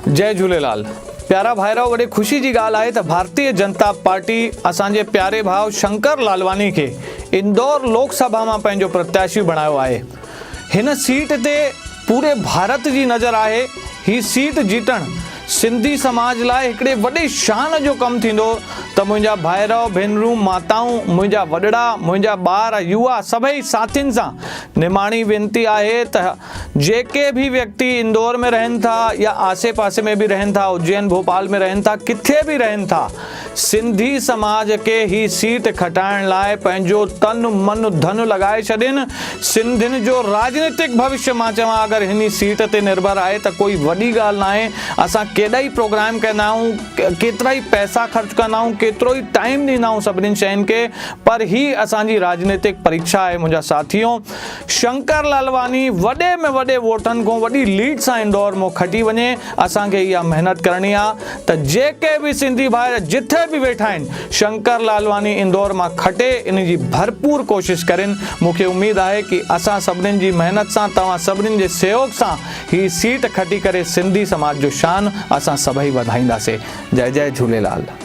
جئي جهوليلال پيارا ڀائرؤ وڏي خوشي جي ڳالهه آهي ته ڀارتيه جنتا پارٽي اسان جي پياري ڀاء شنڪر لالواني کي اندور لوڪ سڀا مان پنهنجو پرتياشي بڻايو آهي هن سيٽ تي پوري ڀارت جي نظر آهي هي سيٽ جيتڻ سنڌي سماج لاء هڪڙي وڏي شان جو ڪم ٿيندو ته منهنجا ڀائرؤ ڀينرون ماتائون منهنجا وڏڙا منهنجا ٻار يووا سڀئي ساٿين سان نماڻي وينتي آهي ته جيڪي به ويڪتي اندور ۾ رهن ٿا يا آسي پاسي ۾ به رهن ٿا اجين ڀوپال ۾ رهن ٿا ڪٿي به رهن ٿا سنڌي سماج کي هي سيٽ کٽائڻ لاء پنهنجو تن من ڌن لڳائي ڇڏين سنڌين جو راڄنيتڪ ڀوشيه مان چوان اگر هني سيٽ تي نرڀر آهي ته ڪوئي وڏي ڳالهه ناهي اسان ڪيڏا ئي پروگرام ڪندا آهيون ڪيترا ئي پئسا خرچ ڪندا آهيون ڪيترو ئي ٽائيم ڏيندا آهيون سڀني شين کي پر هي اسان جي راڄنيتڪ پريکشا آهي منهنجا ساٿيو شنڪر لالواني وڏي ۾ وڏي ووٽن کون وڏي ليڊ سان اندور مون کٽي وڃي اسان کي اها محنت ڪرڻي آ ته جيڪي به سنڌي ڀائر جٿي به ويٺا آهن شنڪر لالواني اندور مان کٽي ان جي ڀرپور ڪوشش ڪرين مون کي اميد آهي ڪي اسان سڀنين جي محنت سان توهان سڀنين جي سهيوگ سان هي سيٽ کٽي ڪري سنڌي سماج جو شان اسان سڀئي وڌائينداسي جئي جئي جهوليلال.